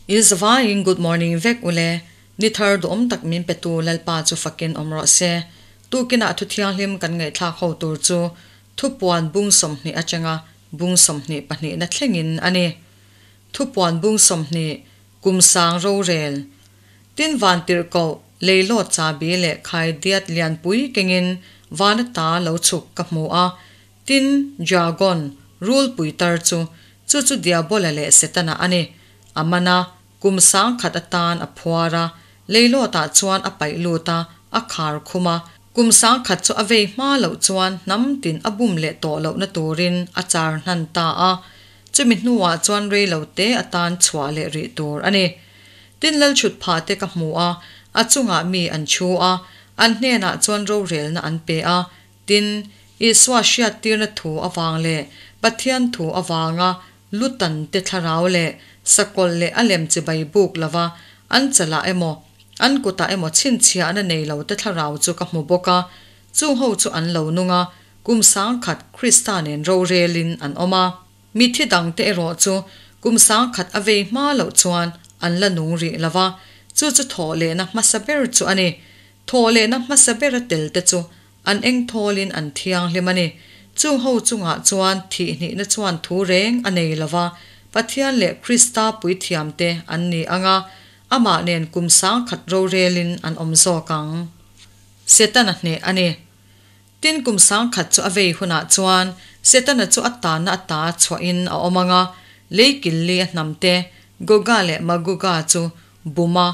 In zavaiin good morning vek ule, ni thar duhawm tak min petu Lalpa chu fakin awm rawh se. Tukinah thu thianghlim kan ngaihthlak ho tur chu thupuan bung 20 atanga bung 22 na thlengin a ni. Thupuan bung 20, kum sang rorel. Tin vantirhkoh, leilawt chabi leh khaidiat lianpui kengin vana ta lo chhuk ka hmu a, Tin, dragon, rul puitar chu, chu chu Diabola leh Setana a ni. A man a, kum 10,000 atan a phuar a, leilawtah chuan a paih lut a, a khar khum a. Kum 10,000 chu a vei hma loh chuan hnam tin a bum leh tawh lohna turin a char hnan ta a. Chumi hnuah chuan rei lo te atan chhuah leh rih tur a ni. Tin, lalchhut phah te ka hmu a, a chungah mi an chhu a, an hnenah chuan rorelna an pe a, Tin, Isua hriattirna thu avang leh Pathian thu avanga lutan te thlarau leh sakawlh leh a lem chibai buk lova an chalah emaw, an kutah emaw chhinchhiahna nei lo te thlarau chu ka hmu bawk a. Chung ho chu an lo nung a, kum 10,000 Krista nen rorelin an awm a. Mithi dangte erawh chu kum 10,000 a vei hma loh chuan an la nung rih lova, chu chu thawh lehna hmasa ber chu a ni. Thawh lehna hmasa bera tel te chu An engthawlin an thianghlim a ni. Chung ho chungah chuan thihhnihna chuan thu reng a nei lo va, Pathian leh Krista puithiamte an ni ang a, amah nen kum 10,000 rorelin an awm zawk ang. Setana hneh a ni. Tin, kum 10,000 chu a vei hunah chuan Setana chu a tanna ata chhuahin a awm ang a, lei killi a hnamte Goga leh Magoga chu buma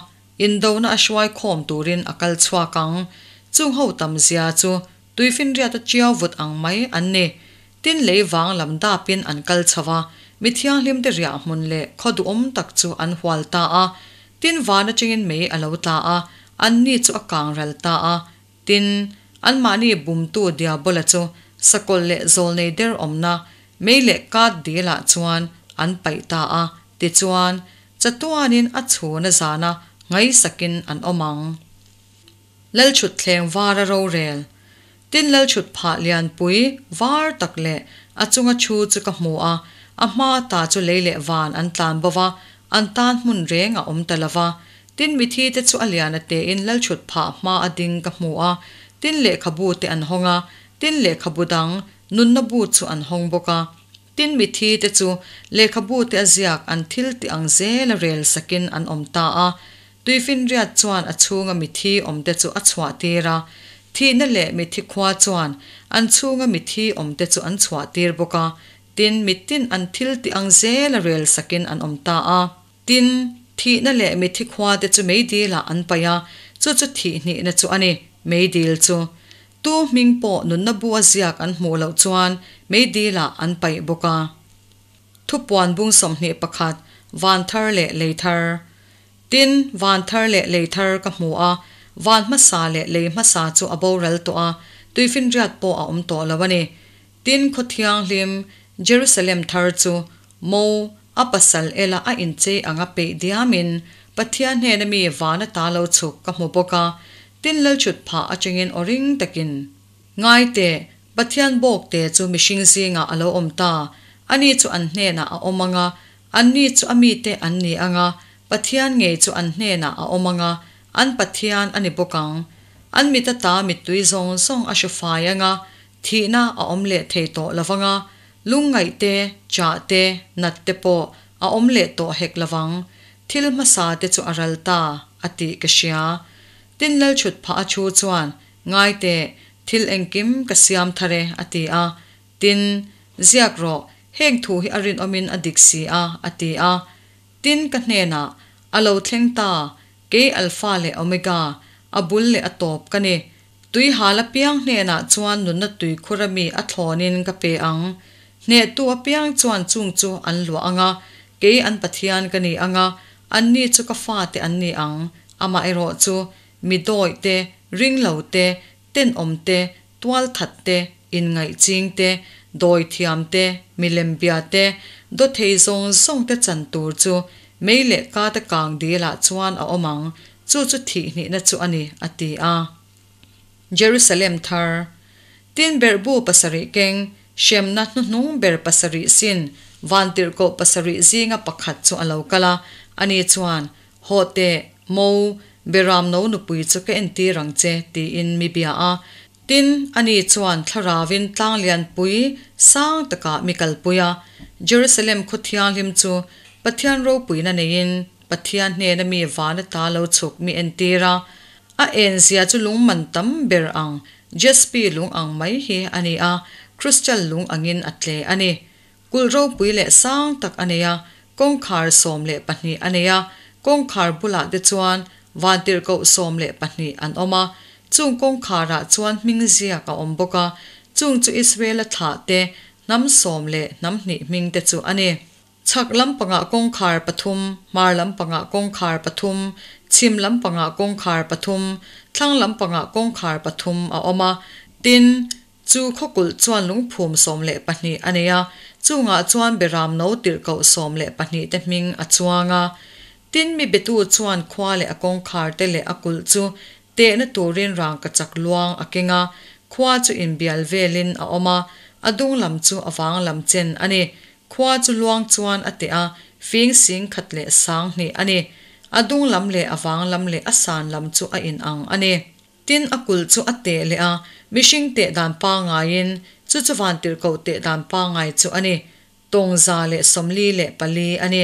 Indona a hruai khawm turin a kal chhuak ang. Chung ho tam zia chu tuifinriat a chiau vut ang mai an ni. Tin lei vang lam dapin an kal chho a, mi thianghlim te riah hmun leh khaw duhawm tak chu an hual ta a. Tin van atangin mei a lo tla a, an ni chu a kang ral ta a. Tin, anmahni bumtu Diabola chu sakawlh leh zawlnei der awmna mei leh kat dilah chuan an paih ta a, tichuan, Chatuanin a chhun a zana ngaisakin an awm ang. Lalchhutthleng var a rorel. Tin lalchhut phah lianpui var tak leh a chunga thu chu ka hmu a, a hma ta chu lei leh van an tlan bo va, an tan hmun reng a awm ta lo va. Tin mithi te chu a lian a tein lalchhut phah hma a ding ka hmu a, tin lehkhabu te an hawng a, tin lehkhabu dang nunna bu chu an hawng bawk a. Tin mithi te chu lehkhabu te a ziak an thil tih ang zel a rel sakin an awm ta a. Tuifinriat chuan a chhunga mithi awm te chu a chhuah tir a. Thihna leh mithi khua chuan an chhunga mithi awm te chu an chhuah tir bawk a. Tin mitin an thil tih ang zel a rel sakin an awm ta a. Tin, thihna leh mithi khua te chu meidil ah an paih a, chu chu thihhnihna chu a ni, meidil chu. Tu hming pawh nunna bu a ziak an hmuh loh chuan meidil ah an paih bawk a. Thupuan bung 21, Van thar leh lei thar. Tin, van thar leh lei thar ka hmu a, van hmasa leh lei hmasa chu a boral tawh a, tuifinriat pawh a awm tawh lo a ni. Tin, khaw thianghlim, Jerusalem thar chu Mo, a pasal ela a inchei anga peih diamin Pathian hnena mi van ata lo chhuk ka hmu bawk a, tin lalchhut phah atangin aw ring takin, Ngai teh, Pathian bawk te chu mihring zingah a lo awm ta, ani chu an hnenah a awm anga, anni chu a mite an ni anga, Pathian ngei chu an hnenah a awm anga, an Pathian a ni bawk ang. An mit ata mittui zawng zawng a hru fai anga, thihna a awm leh thei tawh lo vanga, Lungngaih te, chah te, nat te pawh a awm leh tawh hek lovang. Thil hmasa te chu a ral ta, a tih ka hria. Tin Lalchhut phah a thu chuan, Ngai teh, thil engkim ka siam thar e, a ti a. Tin, Ziak rawh, heng thu hi a rinawmin a dik si a, a ti a. Tin ka hnenah, A lo thleng ta, kei Alpha leh Omega, a bul leh a tawp ka ni. Tui hal apiang hnenah chuan nunna tuikhur ami a thlawnin ka pe ang. Hnehtu apiang chuan chung chu an luah ang a, kei an Pathian ka ni ang a, anni chu ka fate an ni ang. Amaherawh chu, mi dawih te, ringlo te, tenawm te, tualthat te, inngaihching te, dawithiam te, milembia te, dawthei zawng zawng te chan tur chu mei leh kate kang dilah chuan a awm ang, Chu chu thihhnihna chu a ni, a ti a. Jerusalem thar. Tin berhbu pasarih keng, hremna hnuhnung ber pasarih sin, vantirhkoh pasarih zinga pakhat chu a lo kal a. Ani chuan, Hawh teh, Mo, Beram no nupui chu ka entir ang che, tiin mi bia a. Tin, ani chuan thlarauin tlang lianpui sang takah mi kalpui a. Jerusalem khaw thianghlim chu Pathian ropuina neiin Pathian hnena mi van ata lo chhuk mi entir a. A en zia chu lung man tam ber ang, jaspi lung ang mai hi a ni a, crystal lung angin a tle a ni. Kulh ropui leh sang tak a nei a, kawngkhar 12 a nei a, kawngkhar bulah te chuan vantirhkoh 12 an awm a, chung kawngkharah chuan hming ziak a awm bawk a, chung chu Israela thlah te, hnam sawm leh hnam hnih hming te chu a ni. Chhak lampangah kawngkhar pathum, hmar lampangah kawngkhar pathum, chhim lampangah kawngkhar pathum, thlang lampangah kawngkhar pathum a awm a, tin, Chu khawkulh chuan lungphum 12 a nei a, chungah chuan Beram no tirhkoh 12 te hming a chuang a. Tin, mi betu chuan khua leh a kawngkhar te leh a kulh chu tehna turin rangkachak luang a keng a, khua chu inbial velin a awm a, a dung lam chu a vang lam chen a ni. Khua chu luang chuan a teh a, fing sing khat leh sang hnih a ni. A dung lam leh a vang lam leh a san lam chu a inang a ni. Tin, a kulh chu a teh leh a, mihring teh dan pangaiin, chu chu vantirhkoh teh dan pangai chu a ni, tawng 144 a ni.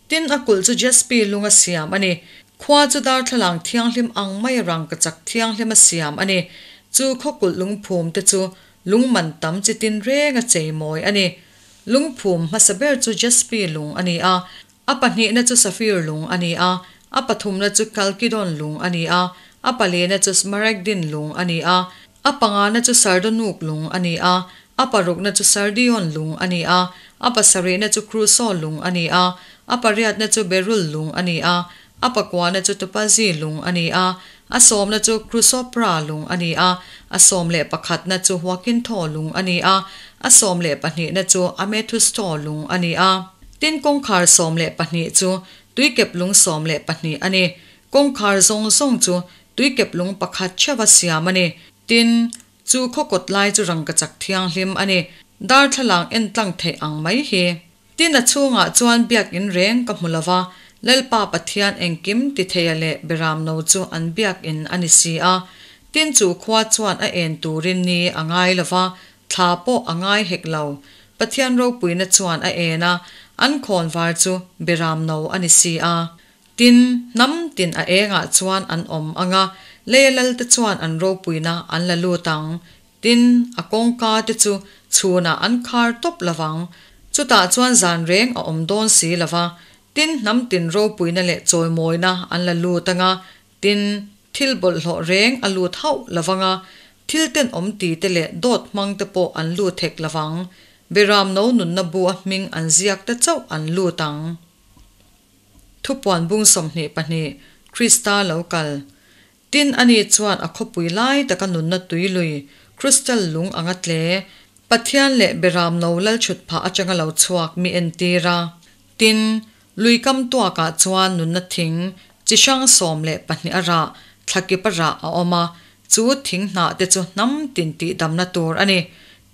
Tin, a kulh chu jaspi lunga siam a ni. Khua chu darthlalang thianghlim ang mai rangkachak thianghlima siam a ni. Chu khaw kulh lungphum te chu lung man tam chi tin renga chei mawi a ni. Lungphum hmasa ber chu jaspi lung a ni a, A pahnihna chu safir lung a ni a, a pathumna chu kalkidon lung a ni a, a palina chu smaragdin lung a ni a, a pangana chu sardonuk lung a ni a, a parukna chu sardion lung a ni a, a pasarihna chu kruso lung a ni a, a pariatna chu beryl lung a ni a, a pakuana chu topazi lung a ni a, a sawmna chu krusopra lung a ni a, a 11na chu huakintho lung a ni a, a 12na chu amethusto lung a ni a. Tin, kawngkhar 12 chu tuikep lung 12 a ni. Kawngkhar zawng zawng chu tuikep lung pakhat theuha siam a ni. Tin, chu khaw kawt lai chu rangkachak thianghlim a ni. Darthlalang en tlang theih ang mai hi. Tin, a chhungah chuan biakin reng ka hmu lo va, Lalpa Pathian engkim ti theia leh Beramno chu an biakin a ni si a. Tin, chu khua chuan a en turin ni a ngai lo va, thla pawh a ngai hek lo. Pathian ropuina chuan a en a, an khawn var chu Beramno a ni si a. Tin, hnam tin a engah chuan an awm ang a, leia lalte chuan an ropuina an la lut ang. Tin, a kawngka te chu chhunah an khar tawp lovang. Chutah chuan zan reng a awm dawn si lo va. Tin, hnam tin ropuina leh chawimawina an la lut ang a, tin, thil bawlhhlawh reng a lut hauh lovang a, thil tenawm ti te leh dawt hmang te pawh an lut hek lovang. Beram no nunna bu a hming an ziak te chauh an lut ang. Thupuan bung 22, Krista lo kal. Tin, ani chuan a khawpui lai taka nunna tui lui, crystal lung anga tle, Pathian leh Beram no lal chhut phah atanga lo chhuak mi entir a. Tin, lui kam tuakah chuan nunna thing chi hrang 12 a rah, thlakip a rah a awm a, chu thing hnah te chu hnam tin tihdamna tur a ni.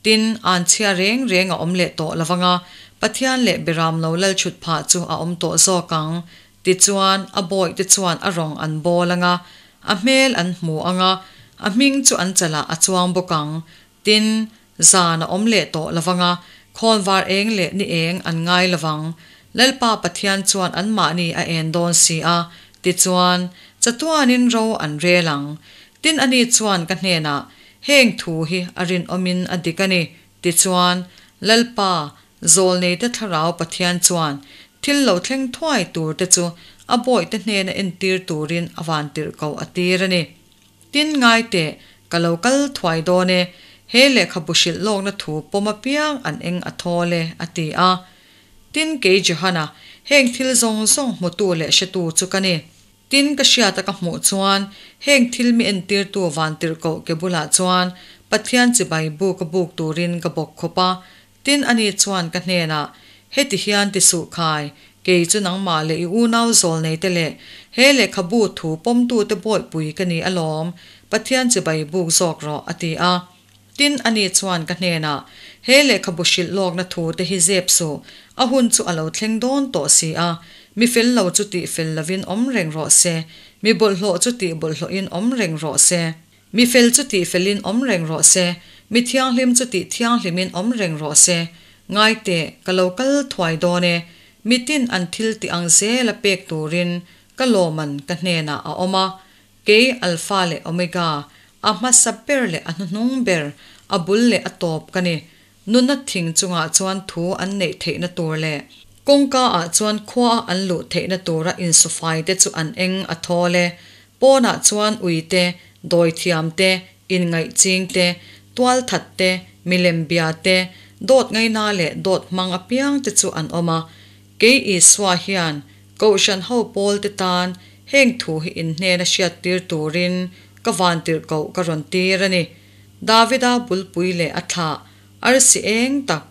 Tin, an chhia reng reng a awm leh tawh lovang a, Pathian leh Beram no lal chhut phah chu a awm tawh zawk ang. Tichuan, a bawihte chuan a rawng an bawl ang a, a hmel an hmu ang a, a hming chu an chalah a chuang bawk ang. Tin, zan a awm leh tawh lovang a, khawnvar eng leh ni eng an ngai lovang. Lalpa Pathian chuan anmahni a en dawn si a, tichuan, chatuanin ro an rel ang. Tin, ani chuan ka hnenah, Heng thu hi a rinawmin a dik a ni. Tichuan, Lalpa, Zawlneite thlarau Pathian chuan thil lo thleng thuai tur te chu a bawihte hnena entir turin a van tirh ko a tir a ni. Tin, ngai teh, ka lo kal thuai dawn e, he lehkhabu hrilh lawkna thu pawm apiang an eng a thawl e, a ti a. Tin, kei Johana, heng thil zawng zawng hmutu leh hretu chu ka ni. Tin, ka hriata ka hmuh chuan, heng thil mi entirtu van tirhkoh ke bulah chuan Pathian chibai buk a buk turin ka bawk khawp a. Tin, ani chuan ka hnenah, Heti hian ti suh khai, kei chu nangmah leh i unau zawl nei te leh he lehkhabu thu pawmtute bawihpui ka ni alawm, Pathian chibai buk zawk rawh, a ti a. Tin, ani chuan ka hnenah, He lehkhabu hrilh lawkna thu te hi zep suh, a hun chu a lo thleng dawn tawh si a. Mi fel lo chu tih fel lovin awm reng rawh se, mi bawlhhlawh chu tih bawlhhlawhin awm reng rawh se. Mi fel chu tih felin awm reng rawh se, mi thianghlim chu tih thianghlimin awm reng rawh se. Ngai teh, ka lo kal thuai dawn e, mitin an thil tih ang zela pek turin ka lawman ka hnenah a awm a. Kei Alpha leh Omega, a hmasa ber leh a hnuhnung ber, a bul leh a tawp ka ni. Nunna thing chungah chuan thu an neih theihna tur leh kawngka ah chuan khua a an luh theihna tura insufai te chu an eng a thawl e. Pawnah chuan ui te, dawithiam te, inngaih ching te, tualthat te, milem bia te, dawt ngaina leh dawt hmang apiang te chu an awm a. Kei Isua hian Kohhran ho pawl te tan heng thu hi in hnena hriattir turin ka vantirhkoh ka rawn tir a ni. Davida bulpui leh a thlah arsi eng tak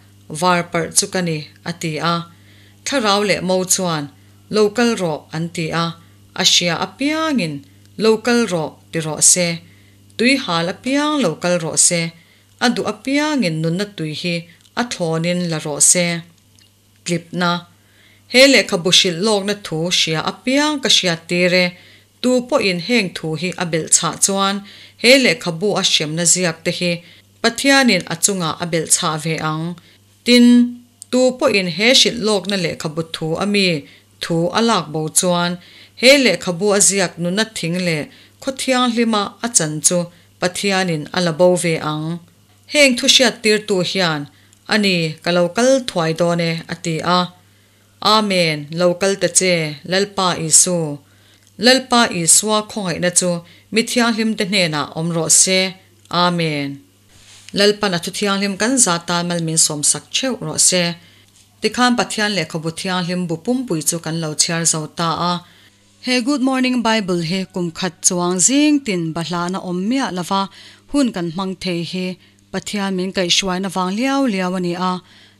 var parh chu ka ni, a ti a. Thlarau leh mo chuan, Lo kal rawh, an ti a. A hria apiangin, Lo kal rawh, ti rawh se. Tui hal apiang lo kal rawh se. A duh apiangin nunna tui hi a thlawnin la rawh se. Tlipna. He lehkhabu hrilh lawkna thu hria apiang ka hriattir e. Tu pawhin heng thu hi a belh chhah chuan he lehkhabu a hremna ziak te hi Pathianin a chungah a belh chhah ve ang. Tin, tu pawhin he hrilh lawkna lehkhabu thu a mi thu a lak bo chuan he lehkhabu a ziak nuna thing leh khaw thianghlima a chan chu Pathianin a la bo ve ang. Heng thu hriattirtu hian, A ni, ka lo kal thuai dawn e, a ti a. Amen, lo kal ta che, Lalpa Isu. Lalpa Isua khawngaihna chu mi thianghlimte hnenah awm rawh se. Amen. Lalpan a thu thianghlim kan za tan mal min sawmsak theuh rawh se. Tikhan Pathian lehkhabu thianghlim bu pumpui chu kan lo chhiar zo ta a. He Good Morning Bible hi kum khat chuang zing tin bahlahna awm miah lova hun kan hmang thei hi Pathian min kaihhruaina vang liau liau a ni a,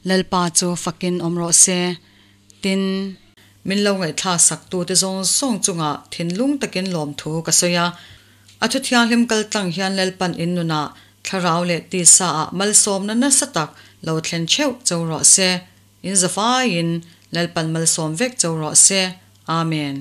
Lalpa chu fakin awm rawh se. Tin, min lo ngaihthlak saktute zawng zawng chungah thinlung takin lawmthu ka sawi a, a thu thianghlim kal tlang hian Lalpan in nunah thlarau leh tisa ah malsawmna nasa tak lo thlen theuh cho rawh se. In zafaiin Lalpan malsawm vek cho rawh se. Amen.